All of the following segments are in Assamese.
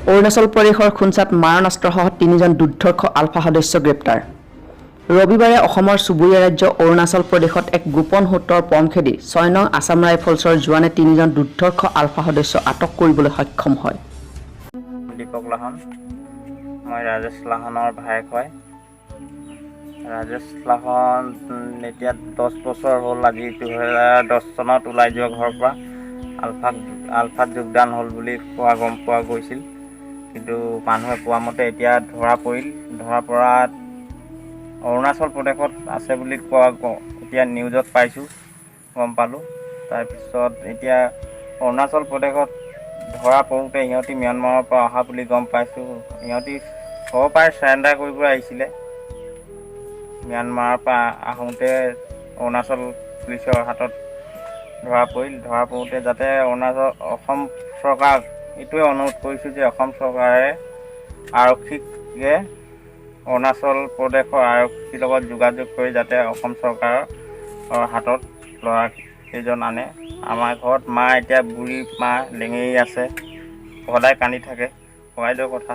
অৰুণাচল প্ৰদেশৰ খুনচাত মাৰণাস্ত্ৰসহ তিনিজন দুৰ্ধৰ্ষ আলফা সদস্য গ্ৰেপ্তাৰ। ৰবিবাৰে অসমৰ চুবুৰীয়া ৰাজ্য অৰুণাচল প্ৰদেশত এক গোপন সূত্ৰৰ পম খেদি 6 নং আছাম ৰাইফলছৰ জোৱানে তিনিজন দুৰ্ধৰ্ষ আলফা সদস্য আটক কৰিবলৈ সক্ষম হয়। দীপক লাহন, মই ৰাজেশ লাহনৰ ভায়েক হয়। ৰাজেশ লাহন এতিয়া 10 বছৰ হ'ল। আজি 2010 চনত ওলাই যোৱা ঘৰৰ পৰা আলফাত যোগদান হ'ল বুলি গম পোৱা গৈছিল। কিন্তু মানুহে কোৱা মতে এতিয়া ধৰা পৰিল। ধৰা পৰাত অৰুণাচল প্ৰদেশত আছে বুলি কোৱা এতিয়া নিউজত পাইছোঁ, গম পালোঁ। তাৰপিছত এতিয়া অৰুণাচল প্ৰদেশত ধৰা পৰোঁতে সিহঁতি ম্যানমাৰৰ পৰা অহা বুলি গম পাইছোঁ। সিহঁতি হ'ব পাৰে চাৰেণ্ডাৰ কৰিব আহিছিলে। ম্যানমাৰৰ পৰা আহোঁতে অৰুণাচল পুলিচৰ হাতত ধৰা পৰিল। ধৰা পৰোঁতে যাতে অৰুণাচল অসম চৰকাৰক এইটোৱে অনুৰোধ কৰিছোঁ যে অসম চৰকাৰে আৰক্ষীকে অৰুণাচল প্ৰদেশৰ আৰক্ষীৰ লগত যোগাযোগ কৰি যাতে অসম চৰকাৰৰ হাতত ল'ৰা কেইজন আনে। আমাৰ ঘৰত মা এতিয়া বুঢ়ী মা লেঙেৰি আছে, সদায় কান্দি থাকে ককাইদেউৰ কথা।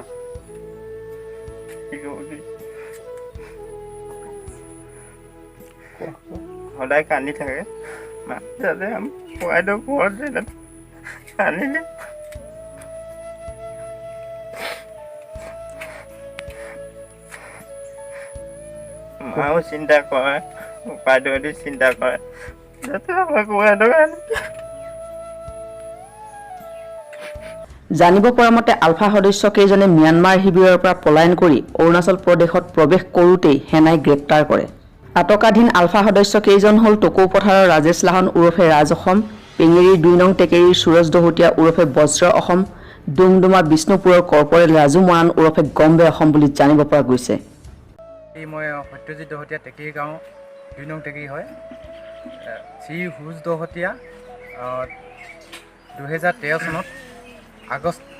কি ক'ব, সদায় কান্দি থাকে মা, যাতে ককাইদেউ ঘৰত যাতে আনিলে। মাও চিন্তা কৰে, ককাইদেউহঁতে চিন্তা কৰে যাতে আমাৰ ককাইদেউ আনে। জানিব পৰা মতে আলফা সদস্য কেইজনে ম্যানমাৰ শিবিৰৰ পৰা পলায়ন কৰি অৰুণাচল প্ৰদেশত প্ৰৱেশ কৰোঁতেই সেনাই গ্ৰেপ্তাৰ কৰে। আটকাধীন আলফা সদস্য কেইজন হ'ল টকৌ পথাৰৰ ৰাজেশ লাহন ওৰফে ৰাজ অসম, পেঙেৰীৰ 2 নং টেকেৰীৰ সুৰজ দহোটীয়া ওৰফে বজ্ৰ অসম, ডুমডুমা বিষ্ণুপুৰৰ কৰ্পৰেল ৰাজু মৰাণ ওৰফে গম্বে অসম বুলি জানিব পৰা গৈছে। এই মই সত্যজিৎ দহতীয়া, টেকেৰী গাঁও, 2 নং টেকেৰী হয়। শ্ৰী সুৰুজ দহতীয়া 2013 চনত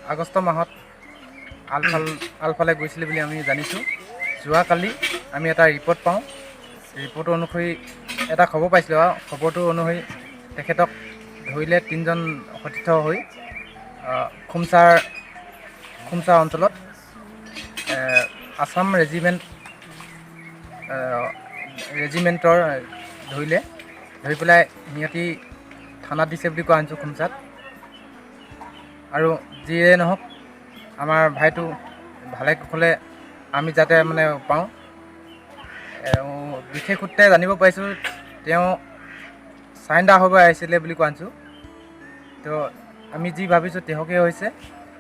আগষ্ট মাহত আলফালে গৈছিলে বুলি আমি জানিছোঁ। যোৱাকালি আমি এটা ৰিপৰ্ট পাওঁ। ৰিপৰ্ট অনুসৰি এটা খবৰ পাইছিলোঁ আৰু খবৰটো অনুসৰি তেখেতক ধৰিলে তিনিজন সতীৰ্থ হৈ খুমচাৰ অঞ্চলত আছাম ৰেজিমেণ্টৰ ধৰিলে। ধৰি পেলাই সিহঁতি থানাত দিছে বুলি কোৱা শুনিছোঁ খুমচাত। আৰু যিয়ে নহওক, আমাৰ ভাইটো ভালে কুশলে আমি যাতে মানে পাওঁ। বিশেষ সূত্ৰে জানিব পাৰিছোঁ তেওঁ চাৰেণ্ডাৰ হ'ব আহিছিলে বুলি কোৱা শুনিছোঁ। তো আমি যি ভাবিছোঁ তেওঁকে হৈছে,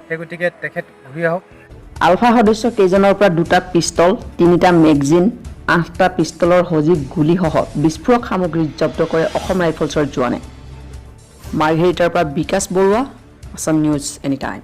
সেই গতিকে তেখেত ঘূৰি আহক। আলফা সদস্য কেইজনৰ পৰা দুটা পিষ্টল, তিনিটা মেগজিন, আঠটা পিষ্টলৰ সজীৱ গুলীসহ বিস্ফোৰক সামগ্ৰী জব্দ কৰে অসম ৰাইফলছৰ জোৱানে। মাৰ্ঘেৰিটাৰ পৰা Bikash Baruah, Assam news any time.